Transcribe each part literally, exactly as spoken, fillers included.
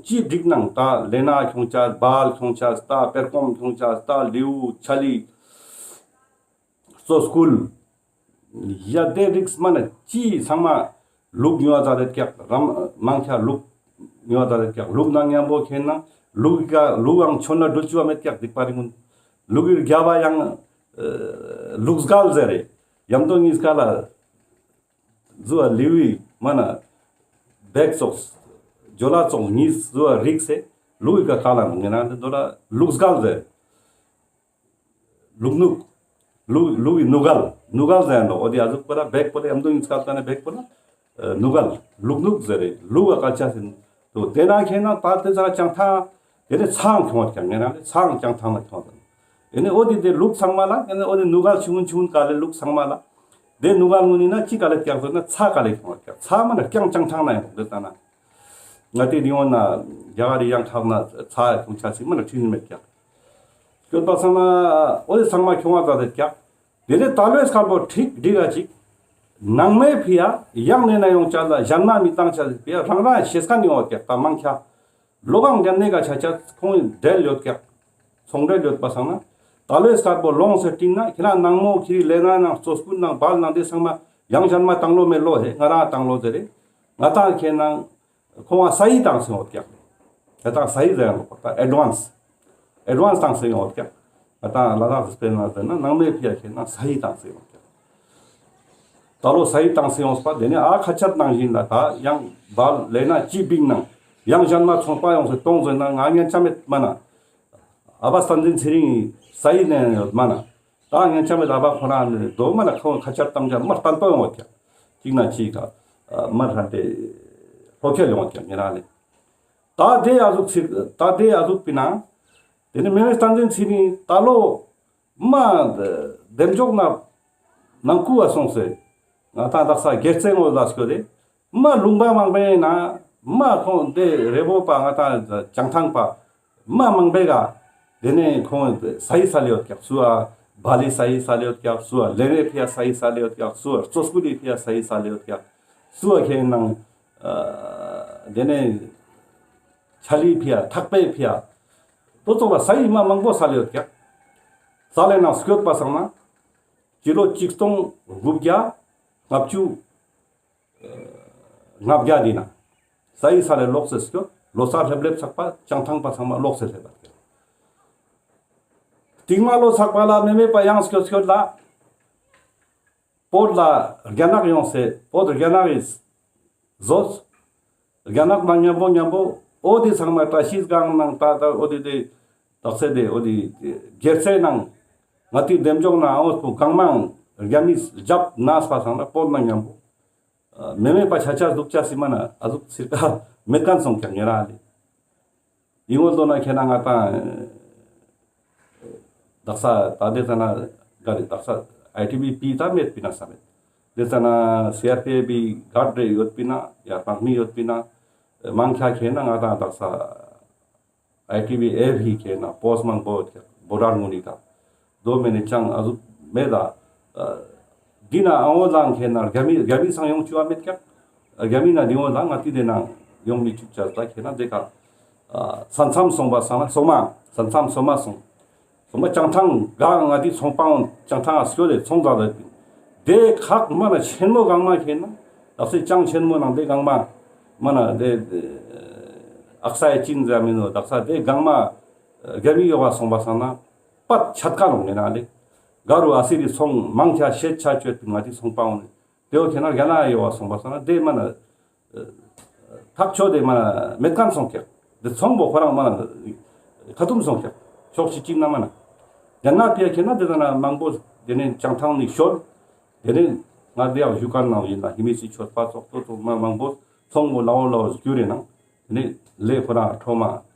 ཅི་འགྲིག་ནང་ད་ལེ་ན་ཁྱོང་ཆ་བལ་ཁྱོང་ཆ་ད་པེར་ཀོམ་ཁྱོང་ཆ་ད་ལིའུ་ཆ་ལི་སོ་སྐུལ། ཡ་དེ་རིགས་མ་ན་ཅི་ཚང་མ་ལུག་ཉོ་བ་ཛད་དེ་ཀྱག་རམ་མང་ཆ་ལུག་ཉོ་བ་ཛད་དེ་ཀྱག་ལུག་ནང་མཉམ་པོ་ཁེན་ན་ལུག་ག་ལུག་ཨང་ཆོན་ན་འགྲུལ་ཅུ་བ་མེད་ཀྱག་སྡིག་པ་རིང་མོ། ལུག་གི་རྒྱབ་བ་ཡང་ལུག་སྒལ་ཟེར་རེ་ཡམ་དོ་ཉིས་ཀ་ལ་ཟུ་བ་ལི་བི་མ་ན་བེག་ཙོགས་ཇོ་ལ་ཙོགས་ཉིས་ཟུ་བ་རིགས་སེ་ལུག་གི་ཀ་ལ་ངེ་ན་དེ་དོ་ལ་ལུག་སྒལ་ཟེར། ལུག་ནུག་ལུག་ལུག་གི་ནུ་གལ། ནུ་གལ་ཟེར་ནོ། འོ་དེ་ཨ་ཟུག་པོ་ལ་བེག་པོ་ལ་ཡམ་དོ་ཉིས་ཀ་ལ་ནེ་བེག་པོ་ལ་ནུ་གལ། ལུག་ནུག་ཟེར་རེ་ལུག་ག་ཀ་ཆ་ཟེར་དོ། དེ་ན་ཁེན་ན་ད་དེ་ཚ་ཅང་ཐང་དེ་ནེ་ཚང་ཁྱོང་བ་ཀྱང་ངེ་ན་ཚང་ཅང་ཐང་ལ་ཁྱོང་ད། ཨེ་ནེ་འོ་དེ་དེ་ལུག་ཚང་མ་ལ་ཨེ་ནེ་འོ་དེ་ནུ་གལ་ཆུང་ཆུང་ཀ་ལེ་ལུག་ཚང་མ་ལ་དེ་ནུ་གལ་ངུ་ནི་ན་ཅི་ཀ་ལེ་ཀྱག་ཟེར་ན་ཚ་ཀ་ལེ་ཁྱོང་བ་ཀྱག། ཚ་མ་ན་ཀྱང་ཅང་ཐང་ན་ཡང་དེ་ཙ་ན། ང་དེ་རི་འོ་ན་རྒྱ་གར་རི་ཡང་ཁག་ན་ཚ་ཁྱོང་ཆ་སི་མ་ན་ཁྲིན་མེད་ཀྱག། སྐྱོད་པ་སང་ན་འོ་དེ་ཚང་མ་ཁྱོང་བ་ཙ་དེ་ཀྱག། དེ་ནེ་ད་ལོའི་སྐར་པོ་ཁྲིག་འགྲིག་ག་ཅིག་ནང་མེ་ཕི་ཡ་ཡང་ནེ་ན་ཡོང་ཆ་ལ་ཞན་མ་མི་ཏང་ཆ་ཕི་ཡ་རང་རང་ཤེས་ཁན་ཡོང་བ་ཀྱག། ད་མང་ཆ་ལོ་གང་རྒྱ་ནེ་ག་ཆ་ཆ་ཁོང་འབྲེལ་ཡོད་ཀྱག། ཚོང་འབྲེལ་ཡོད་པ་སང་ན་ད་ལོའི་སྐར་པོ་ལོངས་སེ་སྤྲིན་ན་ཁྱེད་རང་ནང་མོ་ཁྱེར་རི་ལེ་ན་ནང་ཙོ་སྐུལ་ནང་བལ་ནང་དེ་ཚང་མ་ཡང་ཞན་མ་ཏང་ལོ་མེ་ལོ་ཧེ་ང་རང་ཏང་ལོ་ཟེར་རེ་ང་ཏང་ཁེན་ན། ཁོང་ང་ས་ཡི་ཏང་སེ་ཡོད་ཀྱག། ང་ཏང་ས་ཡི་ཟེར་ཡང་ལོག་པ་ཨེ་ཌ་ཝན་སི། ཨེ་ཌ་ཝན་སི་ཏང་སེ་ཡོད་ཀྱག། ང་ཏང་ལ་དྭགས་སི་དཔེར་ན་ཟེར་ན་ནང་མེ་ཕི་ཡ་ཁེན་ན་ས་ཡི་ཏང་སེ་ཡོད་ཀྱག། ད་ལོ་ས་ཡི་ཏང་སེ་ཡོངས་པ་དེ་ནེ་ཨ་ཁ་ཆད་ནང་བཞིན་ལ་ད་ཡང་བལ་ལེ་ན་ཅི་བིང་ནང་ཡང་ཞན་མ་ཚོང་པ་ཡོངས་སེ་གཏོང་ཟེར་ན་ང་ཉན་ཆ་མེད་མ་ན། ཨ་བ་བསྟན་འཛིན་ཚེ་རིང་ས་ཡི་ནེ་ཡོད་མ་ན། ད་ཉན་ཆ་མེད་ཨ་བ་ཁོ་རང་ནེ་དོ་མ་ན་ཁོང་ཁ་ཆད་ཏང་ཆ་མ་བརྟན་པོ་ཡོང་བ་ཀྱག། ཅིག་ན་ཅིག་ག་མ་ར་དེ་ལྷོ་ཁྱེར་ཡོང་བ་ཀྱག་ཉེ་རང་ལེ། ད་དེ་ཨ་ཟུག་ཚིག་ད་དེ་ཨ་ཟུག་པི་ན། དེ་ནེ་མེ་མེ་བསྟན་འཛིན་ཚེ་རིང་ད་ལོ་མ་འདེམ་འཇོག་ན་ནང་ཁུ་བ་སོང་སེ། ང་ཏང་དག་ས་སྒེར་རྩེ་ངོ་ལ་སྐྱོད་དེ། མ་ལུང་པ་མང་པོའི་ན་མ་ཁོང་དེ་རེ་བོ་པ་ང་ཏང་བྱང་ཐང་པ་མ་མང་པོའི་ག་དེ་ནེ་ཁོང་ས་ཡི་ས་ལེ་ཡོད་ཀྱག། སུ་བ་བལ་ལི་ས་ཡི་ས་ལེ་ཡོད་ཀྱག། སུ་བ་ལེ་རེ་ཕི་ཡ་ས་ཡི་ས་ལེ་ཡོད་ཀྱག། སུ་བ་ཙོ་སྐུ་ལི་ཕི་ཡ་ས་ཡི་ས་ལེ་ཡོད་ཀྱག། སུ་བ་ཁེན་ནང་དེ་ནེ་ཆ་ལི་ཕི་ཡ་ཐག་པའི་ཕི་ཡ་དོ་ཙོགས་ལ་ས་ཡི་མ་མང་པོ་ས་ལེ་ཡོད་ཀྱག། ས་ལེ་ནང་སྐྱོད་པ་སང་ན་སྤྱི་ལོ་ཆིག་སྟོང་དགུ་བརྒྱ་ལྔ་བཅུ་ལྔ་བརྒྱ་འདི་ན་ས་ཡི་ས་ལེ་ལོག་སེ་སྐྱོད། ལོ་གསར་ལེབ་ལེབ་ཚག་པ་བྱང་ཐང་པ་ཚང་མ་ལོག་སེ་སླེབས་པ་ཀྱག། སྟིང་མ་ལོ་ཚག་པ་ལ་མེ་མེ་པ་ཡང་སྐྱོད་སྐྱོད་ལ་བོད་ལ་རྒྱ་ནག་ཡོངས་སེ་བོད་རྒྱ་ནག་གི་བཟོས། རྒྱ་ནག་མ་མཉམ་པོ་མཉམ་པོ་འོ་དེ་ཚང་མ་བཀྲ་ཤིས་སྒང་ནང་ད་ད་འོ་དེ་དེ་དག་ས་དེ་འོ་དེ་སྒེར་རྩེ་ནང་ང་དེ་འདེམ་འཇོག་ན་འོ་སྤུ་གང་མང་རྒྱ་མིས་རྒྱབ་ན་སྤ་སང་ན་བོད་མ་མཉམ་པོ་མེ་མེ་པ་ཆ་ཆ་འདུག་ཆ་སི་མ་ན་ཨ་ཟུག་ཚིར་ཀ་མེད་ཁན་སོང་ཀྱག་ཉེ་རང་ལེ། ཡིན་ངོ་ལོ་ན་ཁྱེད་ན་ང་ཏང་དག་ས་ད་དེ་ཙ་ན་ག་རེ་དག་ས་ཨའི་ཊི་བི་པི་ད་མེད་པི་ན་ས་མེད། དེ་ཙ་ན་སི་ཨར་པི་ཨེཕ་གི་གཱཌ་རེ་ཡོད་པི་ན་ཡ་དམག་མི་ཡོད་པི་ན་མང་ཆེ་ཁྱེད་ན་ང་ཏང་དག་ས་ཨའི་ཊི་བི་ཨེཕ་ཧི་ཁྱེད་ན་པོསྚ་མང་པོ་ཡོད་ཀྱག་བོ་ཌར་ངུ་ནི་ད། དོ་མེ་ནི་ཅང་ཨ་ཟུག་མེད་ད། འདི་ན་ཨ་འོ་ལང་ཁེན་ན་རྒྱ་མི་རྒྱ་མི་སང་ཡོང་ཆུ་བ་མེད་ཀྱག། རྒྱ་མི་ན་འདི་འོ་ལང་ང་ཏི་དེ་ན་ཡོང་མི་ཆུག་ཆ་ད་ཁེན་ན་དེ་ཀ་ས་མཚམས་སོང་པ་སང་ན་སོ་མ་ས་མཚམས་སོ་མ་སོང་། སོ་མ་བྱང་ཐང་ག་ང་ཏི་ཚོང་པའང་བྱང་ཐང་ཨ་སྐྱོ་དེ་ཚོང་ཛ་ད་དེ་ཁག་མ་ན་ཆེན་མོ་གང་མ་ཁེན་ན་དག་ས་ཅང་ཆེན་མོ་ནང་དེ་གང་མ་མ་ན་དེ་ཨག་སའི་ཅིན་ཛ་མིན་ནོ་དག་ས་དེ་གང་མ་རྒྱ་མི་ཡོག་ག་སོང་པ་སང་ན་པད་ཆད་ཀ་ནོག་ངེ་ན་ལེ། ག་རུ་ཨ་སི་རི་ཚོང་མང་ཆ་ཤེད་ཆ་ཆོད་པི་ང་ཏི་ཚོང་པའོ་ནི་དེ་བོ་ཁེ་ན་རྒྱ་ནག་ཡོག་ག་སོང་པ་སང་ན་དེ་མ་ན་ཐག་ཆོད་དེ་མ་ན་མེད་ཁན་སོང་ཀྱག། དེ་ཚོང་པོ་ཁོ་རང་མ་ན་ཁ་ཐུམ་སོང་ཀྱག། ཕྱོགས་ཅི་ཅི་ན་མ་ན་རྒྱ་ནག་པི་ཡ་ཁེ་ན་དེ་ན་མང་པོ་དེ་ནས་བྱང་ཐང་ནི་ཤོར། དེ་ནས་ང་དེ་ཡང་ཞུ་ཁན་ནང་ཡིན་ན་ཧི་མི་སི་ཆོད་པ་ཙོགས་ཏོ་ཙོགས་མ་མང་པོ་ཚོང་པོ་ལའོ་ལའོ་རྒྱུ་རེ་ནང་དེ་ནས་ལས་ཁོ་རང་ཁྲོ་མ།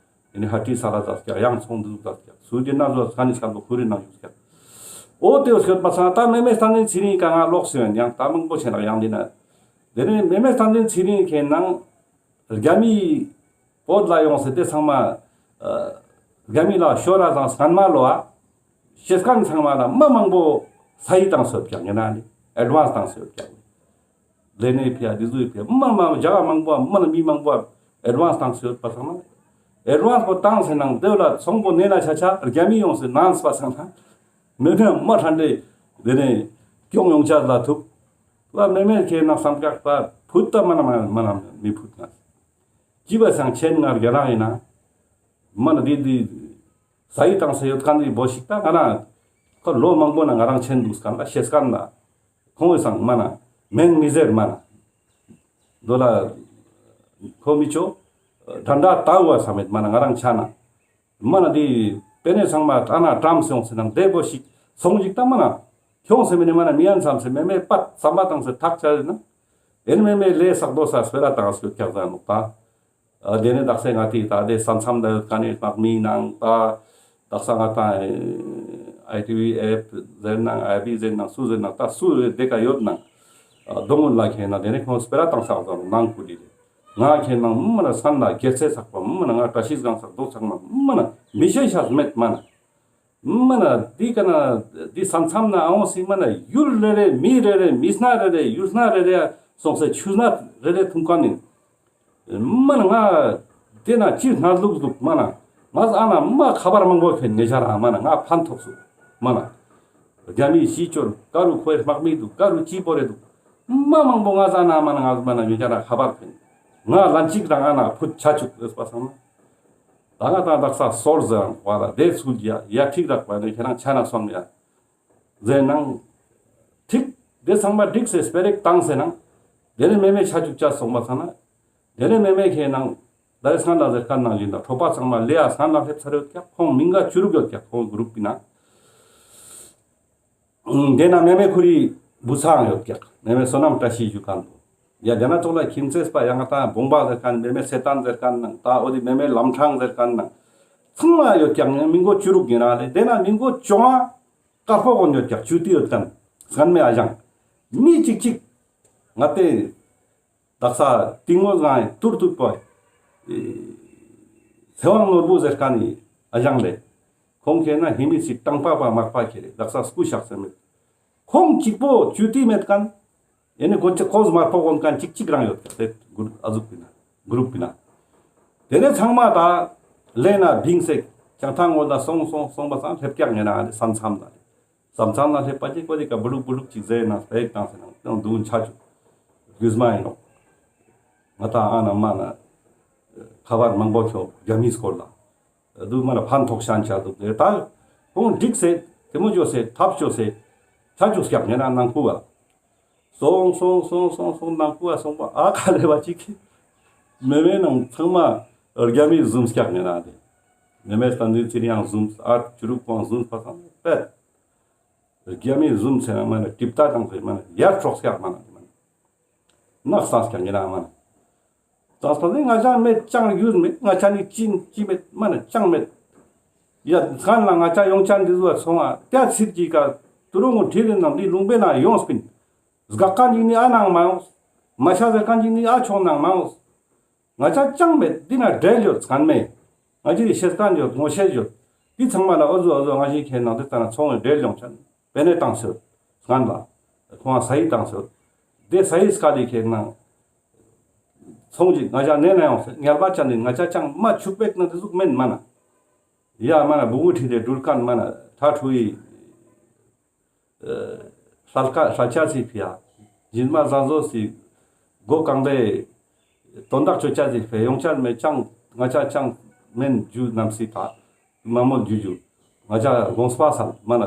ཨེ་ནི་ཧ་ཏི་ས་ལ་ཛད་ཀྱག། ཡང་ཚོང་འདུ་ཛད་ཀྱག། སུ་ཏེ་ན་ཟོ་ཁ་ནི་ཤར་ལོ་ཁུ་རི་ནང་ཡོད་ཀྱག། འོ་ཏེ་བོ་སྐྱོད་པ་སང་ད་མེ་མེ་བསྟན་འཛིན་ཚེ་རིང་ཀ་ང་ལོག་སེ་ཡོད་ཡང་ད་མང་པོ་ཆེ་ནག་ཡང་འདི་ན། ཏེ་ནེ་མེ་མེ་བསྟན་འཛིན་ཚེ་རིང་ཁེ་ནང་རྒྱ་མི་བོད་ལ་ཡོང་སེ་ཏེ་ཚང་མ་རྒྱ་མི་ལ་ཤོར་ར་ཙང་སྔན་མ་ལོ་ཨ་ཤེས་ཁན་ཚང་མ་ལ་མ་མང་པོ་ས་ཡི་བཏང་སེ་ཡོད་ཀྱག། ཡིན་ན་ནི་ཨེཌ་ཝན་སི་བཏང་སེ་ཡོད་ཀྱག། ལེ་ནེ་ཕི་ཡ་འདི་ཟུག་ཕི་ཡ་མ་མ་རྒྱ་གར་མང་པོ་མ་ན་མི་མང་པོ་ཨེཌ་ཝན་སི་བཏང་སེ་ཡོད་པ་སང་ན་ ཨེ་ཌ་ཝན་སི་པོ་བཏང་སེ་ནང་དེ་བོ་ལ་ཚོང་པོ་ནེ་ན་ཆ་ཆ་རྒྱ་མི་ཡོང་སེ་ནང་སྤ་སང་ན་མེ་མེ་མ་ཧྲན་ཏེ་དེ་ནེ་སྐྱོང་ཡོང་ཆ་ལ་ཐུག་ལ། མེ་མེ་ཁེ་ནང་བསམ་ཀྱག་པ་ཕུད་ད་མ་ན་མ་ན་མ་ན་མི་ཕུད་ན་ཅི་བ་སང་ཆེན་ང་རྒྱ་རང་ཡིན་ན་མ་ན་དེ་དེ་ས་ཡི་བཏང་སེ་ཡོད་ཁན་དེ་བོ་ཞིག་ད་ང་ན་ཁོ་ལོ་མང་པོ་ན་ང་རང་ཆེན་འདུག་སྐན་ལ་ཤེས་སྐན་ལ་ཁོང་ངི་སང་མ་ན་མེན་མི་ཟེར་མ་ན་དོ་ལ་ཁོ་མི་ཆོ་དྲན་དྲ་ལྟ་བ་ས་མེད་མ་ན་ང་རང་ཆ་ན་མ་ན་དེ་པེ་ནེ་ཚང་མ་ཨ་ན་ཀྲམ་སེ་ཡོང་སེ་ནང་དེ་བོ་ཞིག་ཚོང་ཞིག་ད་མ་ན་ཁྱོང་སེ་མེ་ནེ་མ་ན་མི་ཡན་བསམ་སེ་མེ་མེ་པད་བསམ་པ་བཏང་སེ་ཐག་ཆ་ཡོད་ན་ཨེ་ནེ་མེ་མེ་ལེ་སག་དོ་ས་སྤེ་ར་བཏང་སེ་ཡོད་ཀྱག་ཟ་ནོག་ད། ཨ་དེ་ནེ་དག་ས་ང་ཏི་ད་དེ་ས་མཚམས་ད་ཡོད་ཁན་ནི་དམག་མི་ནང་ད་དག་ས་ང་ཏང་ཨའི་ཊི་བི་ཨེཕ་ཟེར་ནང་ཨའི་བི་ཟེར་ནང་སུ་ཟེར་ནང་ད་སུ་དེ་ཀ་ཡོད་ནང་ཨ་དོ་མོ་ལ་ཁེ་ན་དེ་ནེ་ཁོང་སྤེ་ར་བཏང་ས་ཟ་ནང་ཀུ་ལི་ལེ་ང་ཁེ་ནང་མ་ན་སན་ལ་གེ་ཚེ་ཚག་པ་མ་ན་ང་བཀྲ་ཤིས་སྒང་ས་རྡོ་ཚག་མ་མ་ན་མི་ཤེས་ཤ་མེད་མ་ན། མ་ན་འདི་ཀ་ན་འདི་ས་མཚམས་ན་ཨ་འོང་སི་མ་ན་ཡུལ་རེ་རེ་མི་རེ་རེ་མི་སྣ་རེ་རེ་ཡུལ་སྣ་རེ་རེ་སོང་སེ་ཆུ་སྣ་རེ་རེ་ཐུང་ཀ་ནི་མ་ན་ང་དེ་ན་ཅི་སྣ་ལུག་ལུག་མ་ན་ང་ཨ་ན་མ་ཁ་པར་མང་པོ་ཁེན་ངེ་ཆ་ར་མ་ན་ང་ཕན་ཐོགས་སུ་མ་ན་རྒྱ་མི་ཤི་ཅོར་ཀ་རུ་ཁོའི་དམག་མི་འདུག་ཀ་རུ་ཅི་པོ་རེ་འདུག་མ་མང་པོ་ང་ཨ་ན་མ་ན་ང་མ་ན་ངེ་ཆ་ར་ཁ་པར་ཁེན་ང་ལན་ཅིག་རང་ཨ་ན་ཕུད་ཆ་ཆུག་ཨེས་པ་སང་ན། ད་ང་ཏང་དག་ས་སོར་ཟེར་བ་ལ་དེ་ཚུལ་ཡ་ཡ་ཁྲིག་རག་པ་ནི་ཁྱེད་རང་ཆ་ན་སོང་ཡ་ཟེར་ནང་ཁྲིག་དེ་ཚང་མ་འགྲིག་སེ་སྤེ་རེག་བཏང་སེ་ནང་དེ་ནེ་མེ་མེ་ཆ་ཅུག་ཅ་སོང་པ་ཚང་ན་དེ་ནེ་མེ་མེ་ཁེ་ནང་ད་རེ་སང་ལ་ཟེར་ཁན་ནང་བཞིན་ད་ཁྲོ་པ་ཚང་མ་ལེ་ཡ་སང་ལ་སླེབས་ཚར་ཡོད་ཀྱག་ཁོང་མི་འགའ་བཅུ་དྲུག་ཡོད་ཀྱག་ཁོང་གུ་རུབ་པི་ན། དེ་ན་མེ་མེ་ཁུ་རི་བུ་ཚང་ཡོད་ཀྱག་མེ་མེ་བསོད་ནམས་བཀྲ་ཤིས་ཞུ་ཁན་བོ། ཡ་དེ་ན་ཙོགས་ལ་ཁྱིམ་མཚེས་པ་ཡང་ང་ཏང་བོང་བ་ཟེར་ཁན་མེ་མེ་སེ་ཏན་ཟེར་ཁན་ནང་ད་འོ་དེ་མེ་མེ་ལམ་འཕྲང་ཟེར་ཁན་ནང་ཚང་མ་ཡོད་ཀྱག་མི་མགོ་བཅུ་དྲུག་ཡིན་ན་ལེ་དེ་ན་མི་མགོ་བཅོ་ལྔ་དཀར་པོ་གོན་ཡོད་ཀྱག་ཅུ་ཏི་ཡོད་ཁན་སང་མེ་ཨ་ཞང་མི་གཅིག་གཅིག་ང་ཏེ་དག་ས་ཏིང་མོ་ང་ཏུར་ཏུར་པོ་ཚེ་དབང་ནོར་བུ་ཟེར་ཁན་ནི་ཨ་ཞང་ལེ། ཁོང་ཁེ་ན་ཧི་མི་སི་ཏང་པ་པ་མག་པ་ཁེ་རེ་དག་ས་སྐུ་ཤག་སེ་མེད། ཁོང་གཅིག་པོ་ཅུ་ཏི་མེད་ཁན། ཨེ་ནི་ཁོ་ཅི་ཁོ་མར་པོ་གོན་ཁན་གཅིག་གཅིག་རང་ཡོད་ཏེ་གུ་ཨ་ཟུག་པི་ན་གུ་རུབ་པི་ན། ཏེ་ནེ་ཚང་མ་ད་ལེ་ན་བིང་སེ་ཀྱང་ཐང་ངོ་ད་སོང་སོང་སོང་པ་སང་ལེབ་ཀྱག་ཉེ་ན་ཨ་ནི་ས་མཚམས་ལ་ལེ། ས་མཚམས་ལ་ལེབ་པ་ཅིག་ཁོ་ཅིག་ག་བུ་ལུག་བུ་ལུག་ཅིག་ཟེར་ན་སྤེ་ཏང་སེ་ནང་དུང་ཆ་ཅུག་རྒྱུས་མ་ཡིན་ནོག་ང་ད་ཨ་ན་མ་ན་ཁ་བར་མང་པོ་ཁྱོ་རྒྱ་མིའི་སྐོར་ལ་དུ་མ་ན་ཕན་ཐོགས་ཤན་ཆ་དུག་ཏེ་ད་ཁོང་འགྲིག་སེ་ཏེ་མོ་ཅོ་སེ་ཐབས་ཅོ་སེ་ཆ་ཅུག་ཀྱག་ཉེ་ན་ནང་ཁུ་བ། སོང་སོང་སོང་སོང་སོང་ནང་ཁུ་བ་སོང་པ་ཨ་ཁ་ལེ་བ་ཅིག་མེ་མེ་ནང་ཚང་མ་རྒྱ་མིའི་ཟུམ་ཀྱག་ཉེ་ན་ཏེ། མེ་མེ་སྟན་འཛིན་ཚེ་རིང་ཡང་ཟུམ་ཨ་ཅུ་རུག་པོ་ཟུམ་པ་སང་པད། རྒྱ་མིའི་ཟུམ་ཚེ་ན་མ་ན་ཏིབ་ཏ་དང་ཚེ་མ་ན་ཡར་ཕྲོགས་ཀྱག་མ་ན་ཏེ་མ་ན། ནག་སངས་ཀྱང་ཉེ་ན་མ་ན། ཙང་སྤ་ནི་ང་ཅག་མེད་ཅང་ཡུལ་མེད་ང་ཅག་ནི་ཅི་ཅི་མེད་མ་ན་ཅང་མེད། ཡ་ཁན་ལ་ང་ཅག་ཡོང་ཅན་འདི་ཟུ་བ་སོང་ཨ་ཏེ་ཚིར་གྱི་ཀ་ཏུ་རུ་ངུ་ཁྲིད་ནང་འདི་ལུང་པའི་ནང་ཡོངས་པིན། སྒག་ཁན་ཅིག་ནི་ཨ་ནང་མ་ཡོངས། མ་ཤ་ཟེར་ཁན་ཅིག་ནི་ཨ་ཆོང་ནང་མ་ཡོངས། ང་ཅག་ཅང་མེད་འདི་ན་འབྲེལ་ཡོད་ཁན་མེད། ང་ཅི་རི་ཤེས་ཁན་ཡོད་ངོ་ཤེས་ཡོད། འདི་ཚང་མ་ལ་ཨོ་ཟུ་ཨོ་ཟུ་ང་ཞིག་ཁྱེད་ནང་འདི་ལྟ་ན་ཚོང་བའི་འབྲེལ་ཡོང་ཅན། པེ་ནེ་བཏང་སོད། སྔན་ལ། ཁོང་ས་ཡི་བཏང་སོད། དེ་ས་ཡི་སྐད་ལི་ཁེ་ན། ཚོང་ཅིག་ང་ཅག་ནེ་ན་ཡོང་སེ་ངལ་བ་ཅན་ནི་ང་ཅག་ཅང་མ་ཆུག་པེག་ན་དེ་ཟུག་མེན་མ་ན། ཡ་མ་ན་བུ་གུ་ཁྲིད་དེ་འགྲུལ་ཁན་མ་ན་ཐ་ཁྲུ་ཡི། ཧྲལ་ཀ་ཧྲལ་ཆ་སི་ཕི་ཡ། སྦྱིན་མ་བཟང་བཟོ་སི། སྒོ་གང་དེ། དོན་དག་ཆོ་ཆ་སི་ཕི་ཡ་ཡོང་ཆ་མེད་ཅང་ང་ཅག་ཅང་མེན་ཇུ་ནམ་སི་ཐ། མ་མོལ་ཇུ་ཇུ། ང་ཅག་དགོངས་པ་སལ་མ་ན།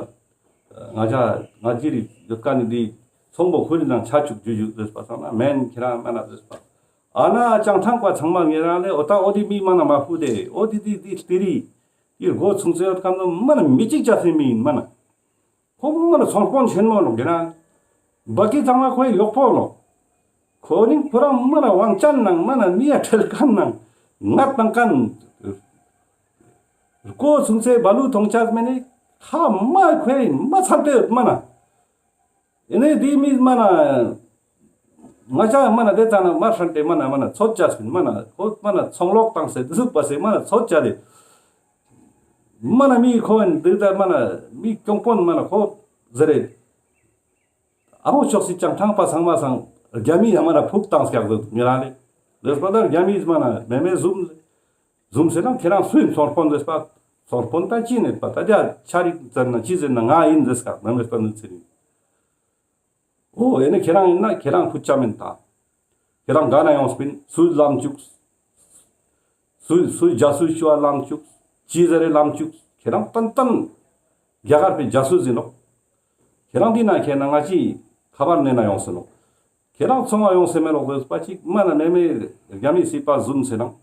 ང་ཅག་ང་ཅི་རི་ཡོད་ཀ་ནི་འདི་ཚོང་པོ་ཁུ་རི་ནང་ཆ་ཅུག་ཇུ་ཇུ་རེས་པ་སང་ན་མེན་ཁྱེད་རང་མ་ན་རེས་པ། ཨ་ན་ཅང་ཐང་པ་ཚང་མ་ངེ་རང་ལེ་འོ་ད་འོ་དི་མི་མ་ན་མ་ཕུ་དེ་འོ་དི་དི་དི་ལྟི་རི། དི་སྒོ་ཚུང་ཚེ་ཡོད་ཀ་ནོ་མ་ན་མི་ཅིག་ཅ་སེ་མི་ཡིན་མ་ན། ཁོ་མ་ན་ཚོང་དཔོན་ཆེན་མོ་ནོ་གེ་ན། བ་ཀི་ཚང་མ་ཁོའི་གཡོག་པོ་ནོ། ཁོ་རིང་ཁོ་རང་མ་ན་དབང་ཅན་ནང་མ་ན་མི་ཡ་ཁྲེལ་ཁན་ནང་ངད་ནང་ཁན། རྐོ་ཚུང་ཚེ་བ་ལུ་ཐོང་ཆ་མེ་ནི་ཁ་མ་ཁོའི་མ་ཚར་ཏེ་ཡོད་མ་ན། ཨེ་ནེ་དེ་མི་མ་ན། ང་ཅག་མ་ན་དེ་ཙ་ན་མ་ཧྲན་ཏེ་མ་ན་མ་ན་ཚོད་ཅ་སྤིན་མ་ན་ཁོ་མ་ན་ཚོང་ལོག་བཏང་སེ་དེ་ཟུག་པ་སེ་མ་ན་ཚོད་ཅ་ལེ། མ་ན་མི་ཁོ་ཨིན་དེ་ད་མ་ན་མི་གྱོང་པོ་མ་ན་ཁོ་ཟེར་རེ། ཨ་མོ་ཕྱོགས་སི་ཅང་ཐང་པ་ཚང་མ་སང་རྒྱ་མི་ཡ་མ་ན་ཕུག་བཏང་སྐྱག་ཟེར་མི་ར་ལེ། ལེས་པ་ད་རྒྱ་མི་མ་ན་མེ་མེ་ཟུམ། ཟུམ་ཟེར་ན་ཁྱེད་རང་སུའི་ཚོང་དཔོན་ཟེར་པ། ཚོང་དཔོན་ད་ཅི་ནས་པ་ད་ཅི་ཆ་རིག་ཟེར་ན་ཅི་ཟེར་ན་ང་ཡིན་ཟེར་སྐད་མེ་མེ་སྟོན་ནི་ཚེ་རིང་། འོ་ཨེ་ནི་ཁྱེད་རང་ཡིན་ན་ཁྱེད་རང་ཕུད་ཆ་མིན་ད། ཁྱེད་རང་ག་ན་ཡོངས་པིན་སུའི་ལམ་བཅུག་སུའི་སུའི་རྒྱ་སུའི་ཞུ་བ་ལམ་བཅུག་ཅི་ཟེར་རེ་ལམ་བཅུག་ཁྱེད་རང་ཏན་ཏན་རྒྱ་གར་པའི་རྒྱ་སུ་ཟིན་ནོག་ཁྱེད་རང་འདི་ན་ཁྱེད་ན་ང་ཅི་ཁ་པར་ནས་ན་ཡོངས་སེ་ནོག་ཁྱེད་རང་ཚོང་བ་ཡོངས་སེ་མེ་ལོག་ཟེར་པ་ཅིག་མ་ན་མེ་མེ་རྒྱ་མི་སྲིད་པ་ཟུམ་སེ་ནང་།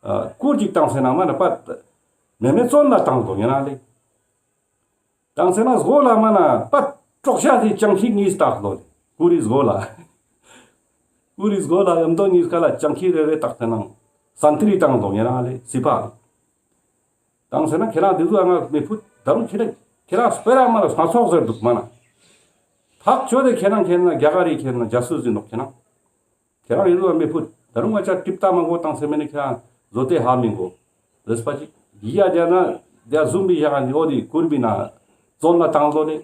ཨ་སྐུར་ཅིག་བཏང་སེ་ན་མ་ན་པ་མེ་མེ་བཙོན་ལ་བཏང་དོ་ཉེ་ན་ལེ། བཏང་སེ་ན་སྒོ་ལ་མ་ན་པ་དཀྲོག་ཤ་དེ་ཅང་ཁྱི་གཉིས་བཏགས་ལོ་ལེ། སྐུ་རི་སྒོ་ལ། སྐུ་རི་སྒོ་ལ་ཡམ་དོ་གཉིས་ཀ་ལ་ཅང་ཁྱི་རེ་རེ་བཏགས་སེ་ནང་སན་ཏི་རི་བཏང་དོ་ཉེ་ན་ལེ་སྲིད་པ། བཏང་སེ་ན་ཁྱེད་རང་དེ་ཚོ་ང་མི་ཕུད་ད་རུང་ཁྱེད་རང་ཁྱེད་རང་སྤེ་ར་མ་ན་སྣ་ཚོགས་ཟེར་འདུག་མ་ན། ཐག་ཆོད་དེ་ཁྱེད་རང་ཁྱེད་ན་རྒྱ་གར་རི་ཁྱེད་ན་རྒྱ་སུ་ཟིན་ནོག་ཁྱེད་རང་། ཁྱེད་རང་ཡིན་ལ་མི་ཕུད་ད་རུང་ང་ཅག་ཀྲིབ་ཏ་མ་གོ་བཏང་སེ་མེ་ནི་ཁྱེད་རང་བཟོ་དེ་ཧ་མི་གོ་ཟེར་པ་ཅིག་ཡི་ཡ་རྒྱ་ན་རྒྱ་ཟུམ་པི་ཡ་ག་ནི་འོ་དི་སྐུར་པི་ན་བཙོན་ལ་བཏང་ལོ་ནི་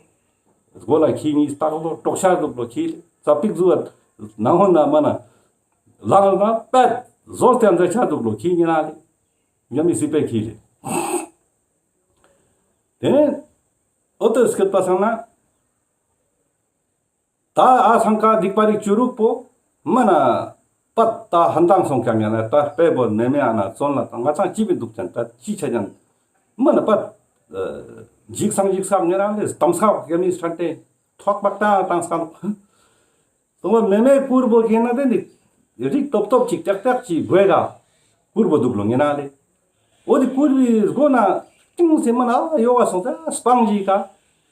སྒོ་ལ་ཁྱི་གཉིས་བཏགས་ལོ་དཀྲོག་ཤ་འདུག་ལོ་ཁྱི་ལེ་ཙ་པིག་ཟུ་བ་ནང་ཧོན་ན་མ་ན་ལང་ན་པད་ཟོར་ཏན་ཟེར་ཆ་འདུག་ལོ་ཁྱི་ཉི་ན་ལེ་ཉ་མི་སི་པེ་ཁྱི་ལེ། དེ་ནས་འོ་དེ་སྐད་པ་སང་ན། ད་ཨ་སང་ཀ་སྡིག་པ་རིག་བཅུ་རུག་པོ་མ་ན་པད་ད་ཧན་དང་སོང་ཀྱང་ཡང་ན་ད་དཔེ་བོ་མེ་མེ་ཨ་ན་བཙོན་ལ་ད་ང་ཚང་ཅི་བི་འདུག་ཅན་ད་ཅི་ཆ་ཅན་མ་ན་པད་འཇིག་སང་འཇིག་སང་ངེ་རང་ལས་དམ་སག་ག་མི་སྲན་ཏེ་ཐོག་པག་ཏང་ཏང་སང་སོང་བ་མེ་མེ་ཀུར་བོ་ཁེ་ན་དེ་ནི་རིག་ཏོབ་ཏོབ་ཅིག་ཏག་ཏག་ཅིག་དགོས་ག་ཀུར་བོ་འདུག་ལོ་ངེ་ན་ལེ། འོ་དེ་ཀུར་བི་སྒོ་ན་ཏིང་སེ་མ་ན་ཡོ་ག་སོང་ཙ་སྤང་ཞིག་ག་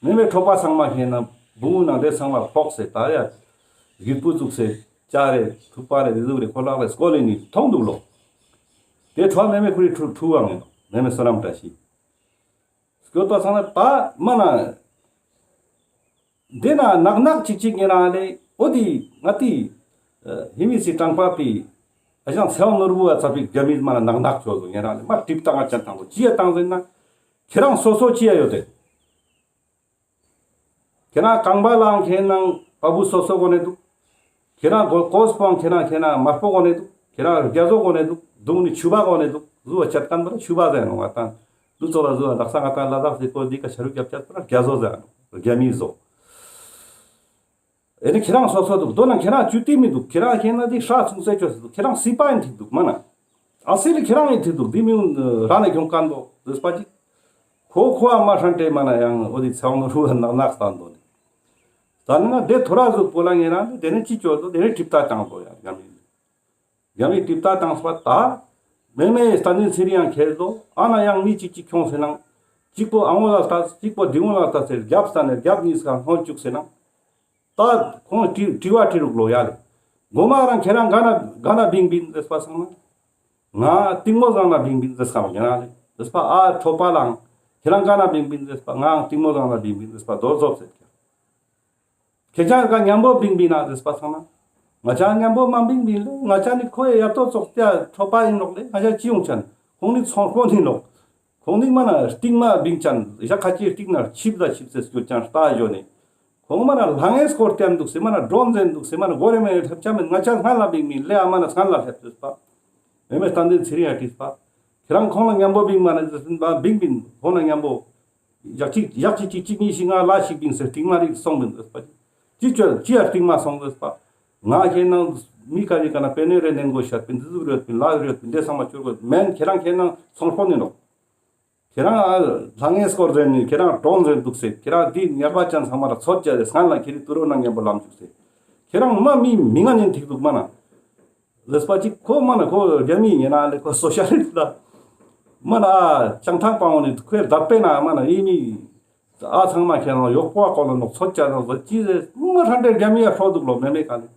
མེ་མེ་ཁྲོ་པ་ཚང་མ་ཁེ་ན་བུ་ན་དེ་ཚང་མ་ཕོག་སེ་ད་ཡ་གི་པུ་ཙུག་སེ་ཅ་རེ་ཐུག་པ་རེ་རི་ཟུག་རེ་ཁོ་ལག་རེ་སྐོ་ལེ་ནི་མཐོང་འདུག་ལོ། དེ་ཁྲོ་མེ་མེ་ཁུ་རི་ཁྲུ་ཁྲུ་བ་ངེ་ནོ་མེ་མེ་སོ་རམ་བཀྲ་ཤིས། སྐྱོད་པ་ཚང་ན་ད་མ་ན། དེ་ན་ནག་ནག་ཅིག་ཅིག་ངེ་རང་ལེ་འོ་དི་ང་ཏི་ཧི་མི་སི་ཀྲང་པ་པི་ཨ་ཞང་ཚེའོ་ནོར་བུ་ཨ་ཚ་པིག་རྒྱ་མི་མ་ན་ནག་ནག་ཅོ་ཟོ་ངེ་རང་ལེ་མ་ཀྲིབ་ཏང་ཨ་ཅན་ཏང་ཟོ་ཅི་ཡ་ཏང་ཟེར་ན་ཁྱེད་རང་སོ་སོ་ཅི་ཡ་ཡོད་དེ། ཁྱེད་རང་རྐང་པ་ལའང་ཁྱེད་ནང་པ་བུ་སོ་སོ་གོ་ནེ་འདུག་ཁྱེད་རང་གོ་གོས་པོའང་ཁྱེད་རང་ཁྱེད་རང་དམར་པོ་གོ་ནེ་འདུག་ཁྱེད་རང་རྒྱ་བཟོ་གོ་ནེ་འདུག་དུང་ནི་ཆུ་བ་གོ་ནེ་འདུག་ཟུ་བ་ཆད་ཁན་པ་ཆུ་བ་ཟེར་ནོ་ང་ཏང་དུ་ཚོ་ལ་ཟུ་བ་དག་ས་ང་ཏང་ལ་དྭགས་སི་གོ་འདི་ཀ་ཆ་རུ་རྒྱབ་ཆད་པ་རྒྱ་བཟོ་ཟེར་ནོ་རྒྱ་མི་བཟོ། ཨེ་ནི་ཁྱེད་རང་སོ་སོ་འདུག་དོ་ན་ཁྱེད་རང་ཅུ་ཏི་མི་འདུག་ཁྱེད་རང་ཁྱེད་ན་འདི་ཧྲ་ཚུང་སེ་ཆོས་འདུག་ཁྱེད་རང་སི་པ་ཡིན་ཐིག་འདུག་མ་ན། ཨ་སི་ལི་ཁྱེད་རང་ཡིན་ཐིག་འདུག་འདི་མི་ར་ནས་གྱོང་ཀན་པོ་ཟེར་པ་ཅིག་ཁོ་ཁོ་ཨ་མ་ཧྲན་ཏེ་མ་ན་ཡང་འོ་དི་ཚང་མ་རུ་ནག་ནག་སྟན་དོ་ནི། ད་ནི་ང་དེ་ཐོ་ར་ཟུག་པོ་ལ་ངེ་རང་དེ་ནས་ཅི་ཅོ་དོ་དེ་ནས་ཀྲིབ་ཏ་བཏང་དོ་ཡ་རྒྱ་མི། རྒྱ་མི་ཀྲིབ་ཏ་བཏང་སྤ་ད། མེ་མེ་སྟན་འཛིན་ཚེ་རིང་ཡང་ཁྱེར་དོ་ཨ་ན་ཡང་མི་གཅིག་གཅིག་ཁྱོང་སེ་ནང་། གཅིག་པོ་ཨ་ངོ་ལ་ལྟ་གཅིག་པོ་དི་ངོ་ལ་ལྟ་ཟེར་རྒྱབ་ས་ནས་རྒྱབ་གཉིས་ཀ་སྔོན་བཅུག་སེ་ནང་། ད་ཁོང་དྲི་དྲི་བ་དྲི་རུག་ལོ་ཡ་ལེ། མགོ་མ་རང་ཁྱེད་རང་ག་ན་ག་ན་བིང་བིང་ཟེར་པ་སང་ན། ང་གཏིང་མོ་བཟང་ན་བིང་བིང་ཟེར་སང་ཡ་ན་ལེ། ཟེར་པ་ཨ་ཁྲོ་པ་ལང་། ཁྱེད་རང་ག་ན་བིང་བིང་ཟེར་པ་ང་གཏིང་མོ་བཟང་ན་བིང་བིང་ཟེར་པ་རྡོ་རྫོབ་ཟེར་ཀྱང་། ཁྱེད་ཅག་ག་མཉམ་པོ་བིང་བིང་ན་ཟེར་པ་སང་ན། ང་ཅག་མཉམ་པོ་མ་བིང་བིང་ལེ། ང་ཅག་ནི་ཁོ་ཡ་ཡ་ཏོ་ཙོགས་ཏེ་ཁྲོ་པ་ཡིན་ནོག་ལེ། ང་ཅག་ཅི་ཡོང་ཅན། ཁོང་ནི་ཚོང་དཔོན་ཡིན་ནོག་ཁོང་ནི་མ་ན་རྟིང་མ་བིང་ཅན་ཡ་ཁ་ཅིག་རྟིང་ན་ཆིབ་ད་ཆིབ་སེ་སྐྱོད་ཅན་ལྟ་ཞོ་ནི། ཁོང་མ་ན་ལྷང་ངེ་སྐོར་བསྟན་འདུག་སེ་མ་ན་ཌོན་ཟེར་འདུག་སེ་མ་ན་གོ་རེ་མེ་རེ་སླེབས་ཅ་མེད། ང་ཅག་སྔན་ལ་བིང་བིང་ལེ། ཨ་མ་ན་སྔན་ལ་སླེབས་ཟེར་པ། མེ་མེ་སྟན་འཛིན་ཚེ་རིང་ཡ་དྲིས་པ། ཁྱེད་རང་ཁོང་ལ་མཉམ་པོ་བིང་མ་ན་ཟེར་ཟིན་པ་བིང་བིང་ཁོང་ལ་མཉམ་པོ། ཡག་ཅིག་ཡག་ཅིག་ཅིག་ཅིག་གཉིས་ཤིག་ང་ལ་ཞིག་བིང་སེ་རྟིང་མ་རིག་སོང་མིན་ཟེར་པ། ཅི་ཅོ་ཅི་ཡ་རྟིང་མ་སོང་ཟེར་པ། ང་ཁྱེད་ནང་མི་ཀ་རི་ཀ་ན་པེ་ནེ་རེ་ནེན་གོ་ཤར་པིན་དི་ཟུག་རེད་པིན་ལ་རེད་པིན་དེ་ཚང་མ་ཅོར་གོ་མེན། ཁྱེད་རང་ཁྱེད་ནང་ཚོང་དཔོན་ཡིན་ནོག་ཁྱེད་རང་ཨ་ལྷང་ངེ་སྐོར་ཟེར་ནི་ཁྱེད་རང་གྲོང་ཟེར་འདུག་སེ་ཁྱེད་རང་འདི་ཉག་པ་ཅན་ཚང་མ་ལ་ཚོད་བཅད་དེ་སྔན་ལ་ཁྱེད་རི་ཏུ་རོ་ན་མཉམ་པོ་ལམ་བཅུག་སེ། ཁྱེད་རང་མ་མི་མི་ངན་ཡིན་ཐིག་འདུག་མ་ན། ལེས་པ་ཅིག་ཁོ་མ་ན་ཁོ་རྒྱ་མི་ཡིན་ན་ལེ་ཁོ་སོ་ཤ་ལིསྟ་ལ། མ་ན་ཨ་བྱང་ཐང་པ་འོ་ནི་ཁོའི་བརྡ་པས་ན་མ་ན་ཡིན་མི། ཨ་ཚང་མ་ཁྱེད་རང་གཡོག་པོ་ཨ་ཀོ་ལ་ནོག་ཚོད་བཅད་ན་ཟོ་ཅི་ཟེར་མ་ཧྲན་ཏེ་རྒྱ་མི་ཡ་ཧྲོ་འདུག་ལོ་མེ་མེ་ཀ་ལེ།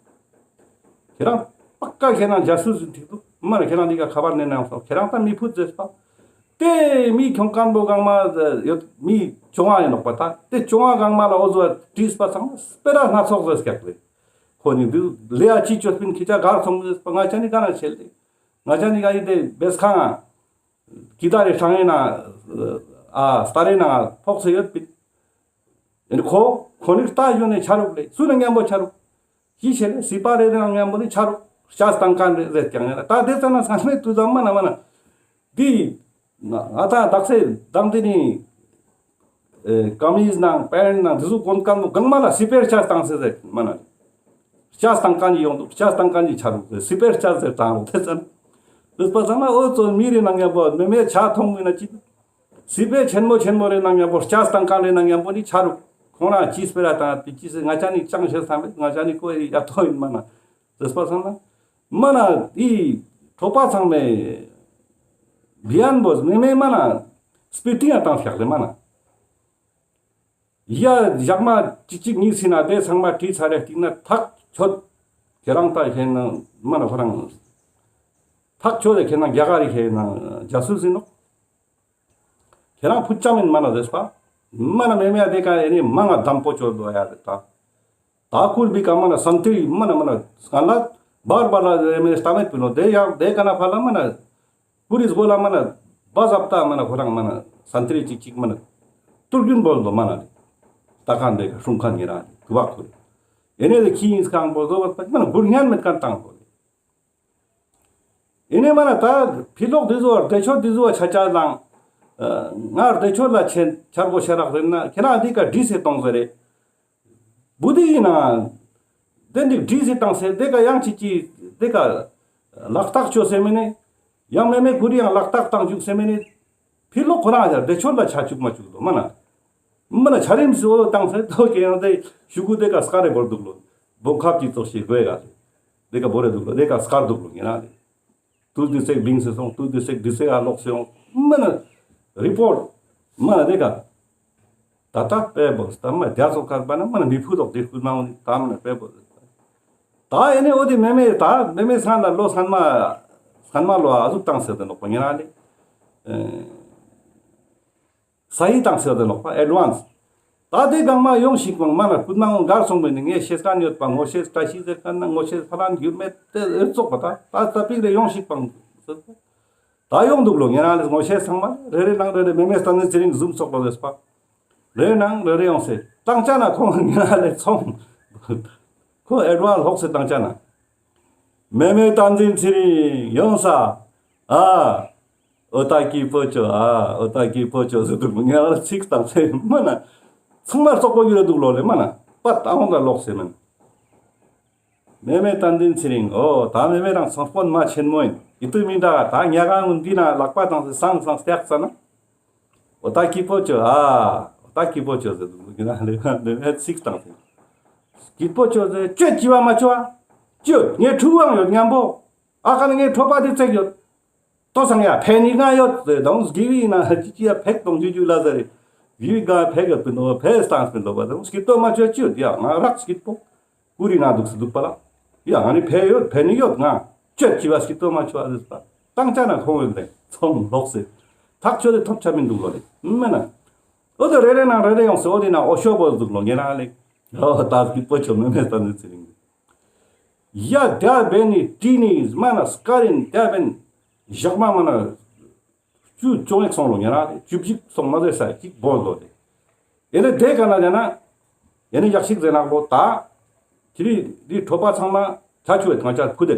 ཁྱེད་རང་པ་ཀ་ཁྱེད་རང་རྒྱ་སུ་ཟིན་ཐིག་འདུག་མ་ན་ཁྱེད་རང་འདི་ཀ་ཁ་པར་ནས་ནང་སོང་ཁྱེད་རང་ད་མི་ཕུད་ཟེར་པ། ཏེ་མི་ཁྱོང་ཀན་པོ་གང་མ་ཡོད་མི་བཅོ་ལྔ་ཡིན་ནོག་པ་ད་ཏེ་བཅོ་ལྔ་གང་མ་ལ་འོ་ཟོ་བ་དྲིས་པ་ཚང་མ་སྤེ་ར་སྣ་ཚོགས་ཟེར་སྐྱག་ལེ། ཁོ་ནི་འདི་ལེ་ཡ་ཅི་ཅོས་པིན་ཁྱེད་ཅག་གར་སོང་ཟེར་པ་ང་ཅག་ནི་ག་ན་ཆེ་ལེ། ང་ཅག་ནི་ག་ཡི་ཏེ་བེས་ཁང་ང་། ཀི་ད་རེ་ཧྲང་ཨེ་ན་ཨ་སྟ་རེ་ན་ཕོག་སེ་ཡོད་པིན། ཨེ་ནི་ཁོ་ཁོ་ནི་ལྟ་ཡོད་ནས་ཆ་རུག་ལེ་སུ་ནི་མཉམ་པོ་ཆ་རུག་ཅི་ཤེས་ལེ་སི་པ་རེ་རེ་ན་མཉམ་པོ་ནི་ཆ་རུག་ཤ་སྟང་ཀན་རེ་རེ་ཀྱང་ཡ་ད་དེ་ཙ་ན་སང་མེད་དུ་ཙམ་མ་ན་མ་ན། དེ་ང་ང་ཏང་དག་ས་དང་དེ་ནི་ཨེ་ཀ་མི་ཟ་ནང་པེན་ནང་དེ་ཟུག་གོན་མཁན་པོ་གང་མ་ལ་སི་པེར་ཆར་བཏང་ཟེར་ཟེར་མ་ན། ཆར་བཏང་མཁན་ཡོང་འདུག་ཆར་བཏང་མཁན་ཆར་རུག་སི་པེར་ཆར་ཟེར་བཏང་རུག་དེ་ཙམ། དེ་པ་ཚང་མ་འོ་ཙོ་མི་རེ་ནང་ཡང་པོ་མེ་མེ་ཆ་ཐོང་མི་ན་ཅི། སི་པེར་ཆེན་མོ་ཆེན་མོ་རེ་ནང་ཡང་པོ་ཆར་བཏང་མཁན་རེ་ནང་ཡང་པོ་ནི་ཆ་རུག་ཁོང་རང་ཅི་སྤེ་ར་བཏང་ཡ་དེ་ཅི་ཟེར་ང་ཅག་ནི་ཅང་ཤེས་ས་མེད། ང་ཅག་ནི་ཁོ་ཡི་ཡ་ཐོ་ཡིན་མ་ན། དེ་པ་ཚང་མ་མ་ན་དེ་གྲོགས་པ་ཚང་མས་བི་ཡན་བོས་མེ་མེ་མ་ན་སྤི་ཏི་ཡང་བཏང་ཤག་ལེ་མ་ན། ཡ་ཞག་མ་གཅིག་གཅིག་གཉིས་ཟིན་ན་དེ་ཚང་མ་བྲིས་ཚར་རེ་སྟིང་ན་ཐག་ཆོད། ཁྱེད་རང་ད་ཁྱེད་ན་མ་ན་ཁོ་རང་ཐག་ཆོད་དེ་ཁྱེད་ན་རྒྱ་གར་རི་ཁྱེད་ན་ཇ་སུ་ཟིན་ནོག་ཁྱེད་རང་ཕུད་ཅམ་ཡིན་མ་ན་རེས་པ། མ་ན་མེ་མེ་དེ་ཀ་ཨེ་ནི་མ་ང་དམ་པོ་ཆོད་དོ་ཡ་རེ་ད། ད་ཁུར་བི་ཀ་མ་ན་སན་ཏི་རི་མ་ན་མ་ན་སྐ་ལ་བར་བར་ལ་རེ་མེ་སྟ་མེད་པི་ལོ་དེ་ཡང་དེ་ཀ་ན་ཕ་ལ་མ་ན་ཁུར་རིས་གོ་ལ་མ་ན་བ་ཟབ་ཏ་མ་ན་ཁོ་རང་མ་ན་སན་ཏི་རི་ཅིག་ཅིག་མ་ན་ཏུར་རྒྱུན་བོལ་དོ་མ་ན་རེ། ད་ཀ་འདེ་ཀ་སྲུང་ཁན་ཉེ་ར་དུ་བ་ཁུར་ཨེ་ནེ་དེ་ཁྱི་ཡིན་སྐང་བོལ་དོ་བ་མ་ན་བུར་ཉན་མེད་ཀ་བཏང་དོ། ཨེ་ནེ་མ་ན་ད་ཕི་ལོག་དེ་ཟོ་བ་བདེ་མཆོག་དེ་ཟོ་བ་ཆ་ཆ་ལང་། ང་བདེ་མཆོག་ལ་ཆེན་ཆར་གོ་ཤ་རག་རེད་ན་ཁྱེད་རང་འདི་ཀ་བྲིས་སེ་གཏོང་ཟེར་རེད། བུ་དེ་ཡིན་ན་དེ་འདི་བྲིས་སེ་བཏང་སེ་དེ་ཀ་ཡང་ཅི་ཅི་དེ་ཀ་ལག་རྟགས་ཆོད་སེ་མེ་ནེ། ཡང་མེ་མེ་ཁུ་རི་ཡང་ལག་རྟགས་བཏང་བཅུག་སེ་མེ་ནེ། ཕི་ལོག་ཁོ་རང་ཡང་བདེ་མཆོག་ལ་ཆ་བཅུག་མ་བཅུག་དོ་མ་ན། མ་ན་ཆ་རིམ་སུ་བཏང་སེ་དོ་ཀེ་ཡང་དེ་ཤུ་གུ་དེ་ཀ་སྐ་རེ་བོར་འདུག་ལོ། བོ་ཁབ་ཅིག་ཙོག་ཤིག་དགོས་ཡ་རེད། དེ་ཀ་བོ་རེ་འདུག་ལོ་དེ་ཀ་སྐར་འདུག་ལོ་ངེ་རང་རེད། ཏུས་དུས་སེག་བིང་སེ་སོང་། ཏུས་དུས་སེག་དུས་སེག་ཨ་ལོག་སེ་ཡོང་། མ་ན་རི་པོར་མ་ན་དེ་ཀ་ད་ལྟ་དཔེ་བོ་སྟ་མ་རྒྱ་ཚོགས་ཁར་པ་ན་མ་ན་མི་ཕུ་ཐོག་དེ་ཕུ་མ་འོང་ནི་ད་མ་ན་དཔེ་བོ། ད་ཨེ་ནེ་འོ་དེ་མེ་མེ་ད་མེ་མེ་སང་ལ་ལོ་སང་མ་སང་མ་ལོ་ཨ་ཟུག་བཏང་སེ་དེ་ནོག་པ་ཉེ་ར་ལེ། ས་ཡི་བཏང་སེ་དེ་ནོག་པ་ཨེ་ཌ་ཝན་སི། ད་དེ་གང་མ་ཡོང་ཞིག་པང་མ་ན་ཀུན་མ་འོང་གར་སོང་བས་ནི་ངས་ཤེས་ཀ་ཉོད་པ་ངོ་ཤེས་བཀྲ་ཤིས་ཟེར་ཀ་ན་ངོ་ཤེས་ཕ་ལན་འགྱུར་མེད་དེ་ཨེ་ཙོག་པ་ད་ད་ད་པིག་རེ་ཡོང་ཞིག་པང་། ད་ཡོང་འདུག་ལོ་ཉེ་རང་ལས་ངོ་ཤེས་ཚང་མ་རེ་རེ་ནང་རེ་རེ་མེ་མེ་སྟན་ནི་ཚེ་རིང་ཟུམ་ཙོག་ལོ་ལེས་པ། རེ་ནང་རེ་རེ་ཡོང་སེ་བཏང་ཆ་ན་ཁོང་ཉེ་རང་ལས་ཚོང་། ཁོ་ཨེ་ཌ་ཝན་སི་ལོག་སེ་བཏང་ཆ་ན། མེ་མེ་བསྟན་འཛིན་ཚེ་རིང་ཡོང་ས། ཨ། འོ་ད་སྐྱིད་པོ་ཅོ་ཨ། འོ་ད་སྐྱིད་པོ་ཅོ་ཟེར་འདུག་ཉེ་རང་ལས་ཚིག་བཏང་སེ་མ་ན། ཚང་མ་ཙོག་པོ་ཡོད་རེ་འདུག་ལོ་ལེ་མ་ན། པ་ཏང་ཧོང་ད་ལོག་སེ་མིན། མེ་མེ་བསྟན་འཛིན་ཚེ་རིང་འོ་ད་མེ་མེ་རང་ཚོང་དཔོན་མ་ཆེན་མོ་ཡིན། ཡིད་དུ་མི་འདྲ་ད་ཉ་གང་འདི་ན་ལག་པ་བཏང་སེ་སང་སང་སྟེགས་ཙ་ན། འོ་ད་སྐྱིད་པོ་ཅོ་ཨ། འོ་ད་སྐྱིད་པོ་ཅོ་ཟེར་འདུག་ཡིན་ན་ལེ་མེ་མེ་ཚིག་བཏང་སེ། སྐྱིད་པོ་ཅོ་ཟེར་ཅོ་ཅི་བ་མ་ཅོ་ཨ། ཅོ་ངའི་ཕྲུ་གུའང་ཡོད་མཉམ་པོ། ཨ་ཀ་ནི་ངའི་ཁྲོ་པ་དེ་བརྩེགས་ཡོད། ཏོ་སང་ཡ་ཕན་ནི་ང་ཡོད་ཟེར་དང་གི་བི་ན་ཅི་ཅི་ཡ་ཕེག་གཏོང་ཅུ་ཅུ་ལ་ཟེར་རེ། གི་བི་ག་ཕེག་ཡོད་པིན་ནོ་ཕེ་སྟངས་པིན་ནོ་བ་དང་སྐྱིད་པོ་མ་ཅོ་ཅི་ཡོད་ཡ་ང་རག་སྐྱིད་པོ། ཀུ་རི་ན་འདུག་སེ་འདུག་པ་ལ། ཡ་ང་ནི་ཕེ་ཡོད་ཕེ་ནི་ཡོད་ང་ཅོ་ཅི་བ་སྐྱིད་པོ་མ་ཅོ་ཨ་ཟེར་པ། བཏང་ཆ་ན་ཁོང་ཡོད་ལེ་ཚོང་ལོག་སེ། ཐག་ཆོད་དེ་ཐོབ་ཆ་མི་འདུག་ལོ་ལེ་མེ་ན། འོ་དེ་རེ་རེ་ནང་རེ་རེ་ཡོང་སེ་འོ་དེ་ན་འོ་ཤོ་བོ་འདུག་ལོ་ཉེ་རང་ལེ། འོ་ད་སྐྱིད་པོ་ཅོ་མེ་མེ་བསྟན་འཛིན་ཚེ་རིང་། ཡ་དེ་བས་ནི་ཏི་ནི་མ་ན་སྐར་ཡིན་དེ་བས་ནི་ཞག་མ་མ་ན་བཅུ་བཅོ་ཡིག་སོང་ལོ་ཉེ་རང་བཅུ་བཞི་སོང་མ་ཟེར་ས་ཅིག་བོ་ལོ་དེ། ཨེ་ནེ་དེ་ཀ་ན་དེ་ན་ཨེ་ནེ་ཡག་ཤིག་ཟེར་ནག་ལོ་ད་ཁྱི་རི་རི་ཁྲོ་པ་ཚང་མ་ཆ་ཆུ་བའི་ཐང་ཆ་ཁུ་དེ།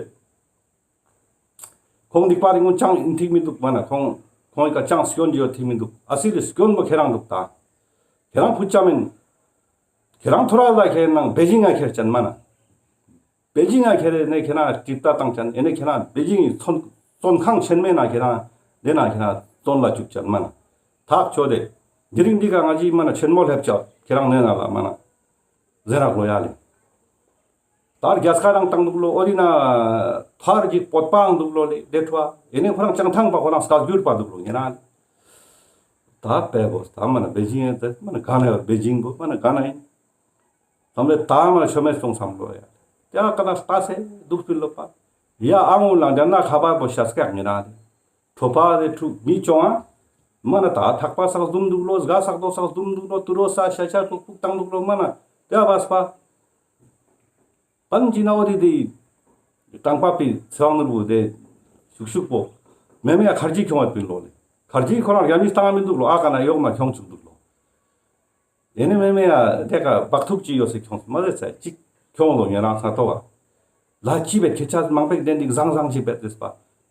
ཁོང་འདི་པར་ངོ་ཅང་ཨིན་ཐིག་མི་འདུག་མ་ན་ཁོང་ཁོང་ཀ་ཅང་སྐྱོན་ཡོད་ཐིག་མི་འདུག་ཨ་སི་ལི་སྐྱོན་པོ་ཁྱེད་རང་འདུག་ད། ཁྱེད་རང་ཕུད་ཆ་མིན། ཁྱེད་རང་ཐོ་ར་ལ་ཁྱེད་ནང་པེ་ཅིང་ང་ཁྱེར་ཅན་མ་ན། པེ་ཅིང་ང་ཁྱེར་ནས་ཁྱེད་རང་ཀྲིབ་ཏ་བཏང་ཅན་ཨེ་ནས་ཁྱེད་རང་པེ་ཅིང་གི་ཚོན་ཚོན་ཁང་ཆེན་མོའི་ནང་ཁྱེད་རང་དེ་ནང་ཁྱེད་རང་བཙོན་ལ་བཅུག་ཅན་མ་ན། ཐག་ཆོད་དེ། དེ་རིང་འདི་ག་ང་ཅི་མ་ན་ཆེན་མོ་སླེབས་ཆ་ཁྱེད་རང་ནས་ན་ལ་མ་ན། ཟེར་ར་གོ་ཡ་ལེ། ད་རྒྱ་སྐར་རང་བཏང་འདུག་ལོ། འོ་རི་ན་ཐར་གྱི་བོད་པའང་འདུག་ལོ་ལེ། དེ་ཐུ་ཨ་ཨེ་ནས་ཁོ་རང་བྱང་ཐང་པ་ཁོ་རང་སྐད་སྒྱུར་པ་འདུག་ལོ་ཉེ་རང་། ད་པེ་བོ་ད་མ་ན་པེ་ཅིང་ཡང་ད་མ་ན་ག་ན་ཡོད་པེ་ཅིང་བོ་མ་ན་ག་ན་ཡིན། ཐམ་རེ་ད་མ་ན་ཆོ་མེད་སོང་བསམ་ལོ་ཡ། ཡ་ཀ་ན་ལྟ་སེ་འདུག་སྤིན་ལོ་པ། ཡ་ཨ་ངུ་ལང་རྒྱ་ན་ཁ་པར་བོ་ཤ་སྐད་ཉེ་རང་རེད། ཁྲོ་པ་རེ་ཁྲུ་མི་ཅོང་ཨ། མ་ན་ད་ཐག་པ་སག་འཛུམ་འདུག་ལོ། སྒ་སག་རྡོ་སག་འཛུམ་འདུག་ལོ། ཏུ་རོ་ས་ཤ་ཤ་ཀུག་ཀུག་བཏང་འདུག་ལོ་མ་ན། ཏེ་བས་པ། པན་ཅི་ན་འོ་དེ་དེ། ཀྲང་པ་པི་ཚེ་དབང་ནོར་བུ་དེ། ཤུག་ཤུག་པོ། མེ་མེ་ཡ་ཁར་ཇི་ཁྱོང་བ་པིན་ལོ་ལེ། ཁར་ཇི་ཁོ་རང་ཡ་མི་སྟངས་མི་འདུག་ལོ། ཨ་ཀ་ན་ཡོག་ན་ཁྱོང་ཚུགས་འདུག་ལོ། ཨེ་ནི་མེ་མེ་ཡ་དེ་ཀ་བག་ཐུག་ཅི་ཡོད་སེ་ཁྱོང་མ་ཟེར་ཚེ་ཅིག་ཁྱོང་ལོ་ཉེ་རང་ས་ཐོ་བ། ལ་ཅི་བེ་ཁྱེད་ཆ་མང་པེག་དེན་དིག་ཟང་ཟང་ཅི་བེ་དེས་པ།